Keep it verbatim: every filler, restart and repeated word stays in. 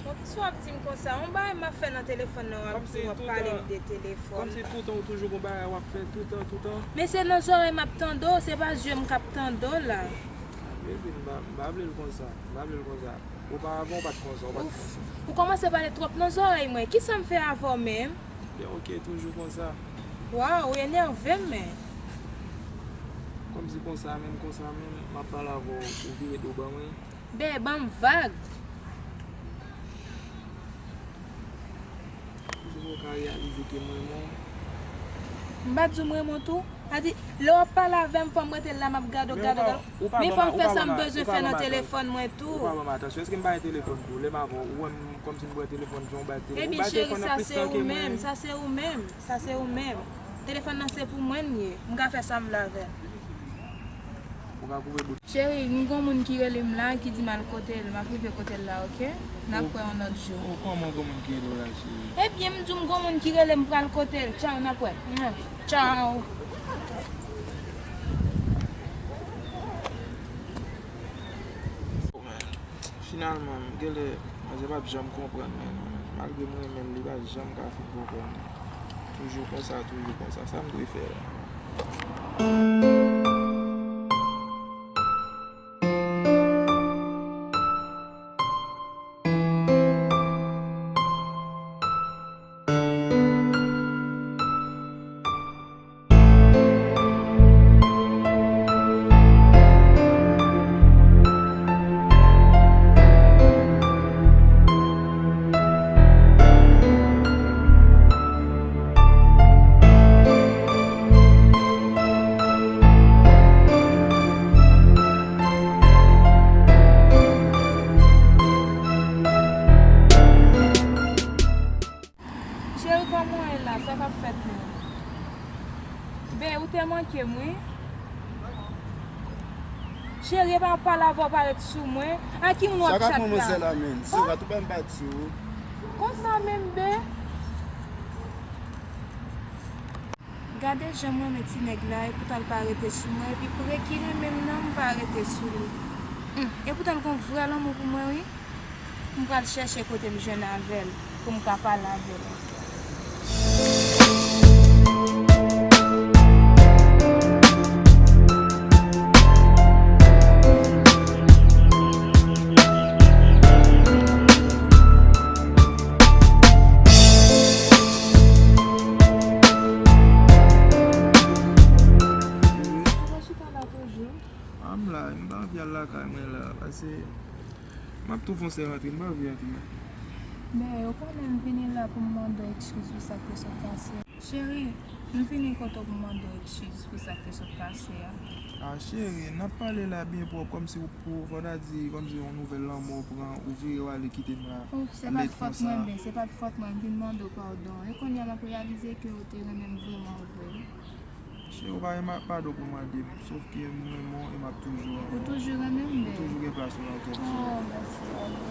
Bon, kisa w ap di m konsa? Yon bagay m ap fè nan telefòn nan, w ap di w ap pale m de telefòn. Kòmsi toutan ou toujou gon bagay w ap fè, toutan, toutan. Men se nan zòrèy m ap tande w, se pa zye m k ap tande w la. Baby, m pa, m pa vle l konsa, m pa vle l konsa. Oparavan, ou pa t konsa, ou pa t konsa. Ou kòmanse pale twòp nan zòrèy mwen. Kisa m fè avè w menm? Ben, ok, toujou konsa. Waw, ou enève m, men. Kòmsi konsa, menm konsa, menm, m ap pale avè w, ou vire do ban mwen. Ben, ban m vag. Ou ka reyalize ke m renmen w. M pa di w m renmen w tou. Sa di, lè w ap pale avè m, fò m rete la, m ap gade w, gade w, gade w. Men fò m fè sa m bezwen fè nan telefòn mwen tou. Ou pa ban m atansyon. Èske m pa gen telefòn tou? Lè m avè w, ou wè m kòmsi m pran telefòn, jan w bay telefòn. Ebyen, cheri, sa se ou menm, sa se ou menm, sa se ou menm. Telefòn nan se pou mwen l ye. M ka fè sa m vle avè l. Ou ka koupe bout. Cheri, m gon moun ki rele m la, ki di m al kote l. M ap rive kote l la, ok? N ap wè yon lòt jou. Oh, kòman gon moun ki rele w la, cheri? Ebyen, m di w m gon moun ki rele m, pral kote l. Tchaw, n ap wè. Tchaw. Finalman, m genlè, manzè p ap janm konprann mwen non, men malgre m renmen l, li pa janm ka fin konprann mwen. Toujou konsa, toujou konsa, sa m dwe fè la? Cheri, kòman w ye la? Sa k ap fèt menm? Ben, ou te manke m, wi. Cheri, epa m ap pale avè w, pa ret sou mwen. A ki moun w ap chat la? Sa k ap pran mwen sè la, menm? Si w ret ou pa m pa di w. Konsa menm, ben. Gade jan m renmen ti nèg la, epoutan l pa rete sou mwen, epi pou re ki renmen m nan, m pa rete sou li. Hum, epoutan l gon vrè lanmou pou mwen, wi. M pral chèche kote m jwenn avè l, pou m ka pale avè l ankò. Ou pa chita la toujou? A, m la, m pa anvi al lakay mwen la, paske m ap tou fon sè rantre, m pa anvi antre. Men, ou konnen m vini la pou m mande w ekskiz pou sa k te sot pase a. Cheri, m vini kote w pou m mande w ekskiz pou sa k te sot pase a. A, cheri, n ap pale la byen pwòp, kòmsi ou pou, fò ta di, kòmsi yon nouvèl lanmò pran, ou vire w ale kite m la. Oh, se pa t fòt mwen, ben, se pa t fòt mwen, m vin mande w padon. E kounye a m ap reyalize ke w te renmen m vrèman vre. Cheri, ou pa gen ma-, padon pou mande m, sòf ke m renmen w e m ap toujou renmen w. Ou toujou renmen m, ben. Ou toujou gen plas ou nan kè m, cheri. Oh, mèsi, amou.